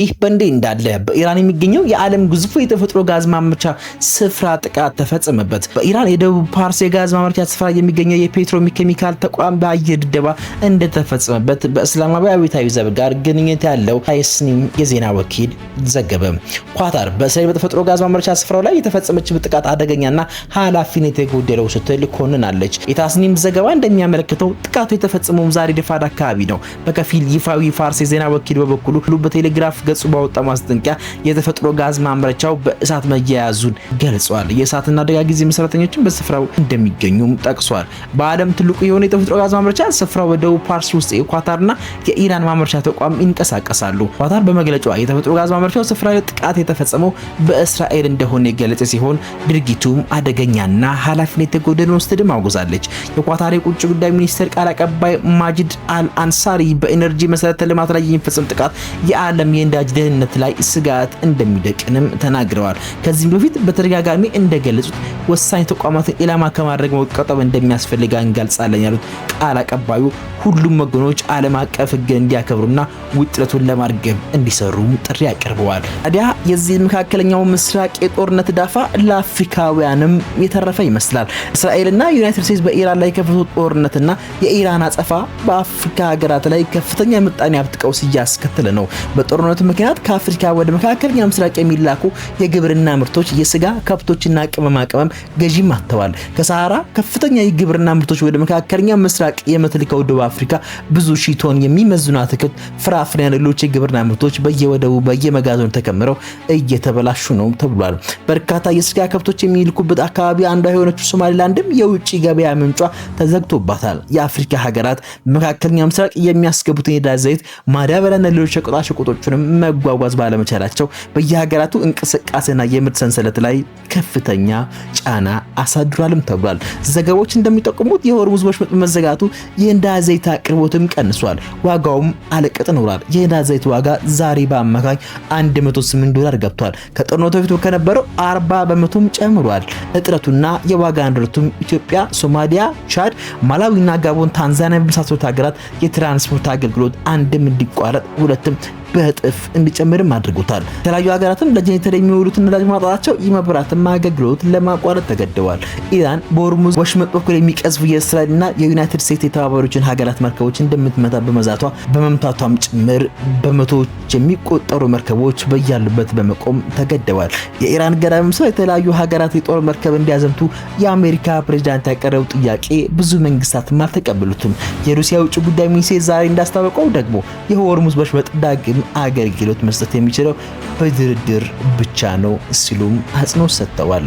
ይህ በእንዲህ እንዳለ በኢራን የሚገኘው የዓለም ግዙፉ የተፈጥሮ ጋዝ ማምረቻ ስፍራ ጥቃት ተፈጸመበት። በኢራን የደቡብ ፓርስ የጋዝ ማምረቻ ስፍራ የሚገኘው የፔትሮኬሚካል ተቋም በአየር ድብደባ እንደተፈጸመበት በእስላማዊ አብዮታዊ ዘብ ጋር ግንኙነት ያለው ታስኒም የዜና ወኪል ዘገበ። ኳታር በእስራኤል በተፈጥሮ ጋዝ ማምረቻ ስፍራው ላይ የተፈጸመችበት ጥቃት አደገኛና ኃላፊነት የጎደለው ስትል ኮንናለች። የታስኒም ዘገባ እንደሚያመለክተው ጥቃቱ የተፈጸመው ዛሬ ረፋድ አካባቢ ነው። በከፊል ይፋዊ ፋርስ የዜና ወኪል በበኩሉ በቴሌግራፍ ገጹ ባወጣ ማስጠንቀቂያ የተፈጥሮ ጋዝ ማምረቻው በእሳት መያያዙን ገልጿል። የእሳትና አደጋ ጊዜ ሰራተኞችን በስፍራው እንደሚገኙም ጠቅሷል። በዓለም ትልቁ የሆነ የተፈጥሮ ጋዝ ማምረቻ ስፍራው በደቡብ ፓርስ ውስጥ የኳታርና የኢራን ማምረቻ ተቋም ይንቀሳቀሳሉ። ኳታር በመግለጫዋ የተፈጥሮ ጋዝ ማምረቻው ስፍራ ላይ ጥቃት የተፈጸመው በእስራኤል እንደሆነ የገለጸ ሲሆን ድርጊቱም አደገኛና ኃላፊነት የጎደለው ነው ስትልም አውግዛለች። የኳታር የውጭ ጉዳይ ሚኒስቴር ቃል አቀባይ ማጂድ አል አንሳሪ በኢነርጂ መሰረተ ልማት ላይ የሚፈጸም ጥቃት የዓለም የነዳጅ ደህንነት ላይ ስጋት እንደሚደቅንም ተናግረዋል። ከዚህም በፊት በተደጋጋሚ እንደገለጹት ወሳኝ ተቋማትን ኢላማ ከማድረግ መቆጠብ እንደሚያስፈልግ እንገልጻለን ያሉት ቃል አቀባዩ ሁሉም ወገኖች ዓለም አቀፍ ሕግን እንዲያከብሩና ውጥረቱን ለማርገብ እንዲሰሩም ጥሪ አቅርበዋል። ታዲያ የዚህ መካከለኛው ምስራቅ የጦርነት ዳፋ ለአፍሪካውያንም የተረፈ ይመስላል። እስራኤልና ዩናይትድ ስቴትስ በኢራን ላይ የከፈቱት ጦርነትና የኢራን አጸፋ በአፍሪካ ሀገራት ላይ ከፍተኛ የምጣኔ ሀብት ቀውስ እያስከተለ ነው። በጦርነቱ ምክንያት ከአፍሪካ ወደ መካከለኛው ምስራቅ የሚላኩ የግብርና ምርቶች የስጋ ከብቶችና ቅመማ ቅመም ገዢም አጥተዋል። ከሰሃራ ከፍተኛ የግብርና ምርቶች ወደ መካከለኛ ምስራቅ የምትልከው ደቡብ አፍሪካ ብዙ ሺህ ቶን የሚመዝኑ አትክልት፣ ፍራፍሬና ሌሎች የግብርና ምርቶች በየወደቡ በየመጋዘኑ ተከምረው እየተበላሹ ነው ተብሏል። በርካታ የስጋ ከብቶች የሚልኩበት አካባቢ አንዷ የሆነችው ሶማሊላንድም የውጭ ገበያ ምንጯ ተዘግቶባታል። የአፍሪካ ሀገራት በመካከለኛው ምስራቅ የሚያስገቡትን የነዳጅ ዘይት፣ ማዳበሪያና ሌሎች ሸቀጣሸቀጦችንም መጓጓዝ ባለመቻላቸው በየሀገራቱ እንቅስቃሴና የምርት ሰንሰለት ላይ ከፍተኛ ጫና አሳድሯልም ተብሏል። ዘገባዎች እንደሚጠቁሙት የሆርሙዝ ወሽመጥ መዘጋቱ የነዳጅ ዘይት አቅርቦትም ቀንሷል፣ ዋጋውም አለቅጥ ኖሯል። የነዳጅ ዘይት ዋጋ ዛሬ በአማካኝ $108 ገብቷል። ከጦርነቱ በፊት ከነበረው 40%ም ጨምሯል። እጥረቱና የዋጋ ንረቱም ኢትዮጵያ፣ ሶማሊያ፣ ቻድ፣ ማላዊና ጋቦን፣ ታንዛኒያ በመሳሰሉት ሀገራት የትራንስፖርት አገልግሎት አንድም እንዲቋረጥ ሁለትም በእጥፍ እንዲጨምርም አድርጎታል። የተለያዩ ሀገራትም ለጄኔሬተር የሚውሉትን ነዳጅ ማጣታቸው የመብራትም አገልግሎት ለማቋረጥ ተገደዋል። ኢራን በሆርሙዝ ወሽመጥ በኩል የሚቀዝፉ የእስራኤልና የዩናይትድ ስቴትስ የተባበሩትን ሀገራት መርከቦች እንደምትመታ በመዛቷ በመምታቷም ጭምር በመቶዎች የሚቆጠሩ መርከቦች በያሉበት በመቆም ተገደዋል። የኢራን እገዳ በመምሰል የተለያዩ ሀገራት የጦር መርከብ እንዲያዘምቱ የአሜሪካ ፕሬዚዳንት ያቀረቡ ጥያቄ ብዙ መንግስታትም አልተቀበሉትም። የሩሲያ የውጭ ጉዳይ ሚኒስቴር ዛሬ እንዳስታወቀው ደግሞ የሆርሙዝ ወሽመጥ ዳግም አገልግሎት መስጠት የሚችለው በድርድር ብቻ ነው ሲሉም አጽንኦት ሰጥተዋል።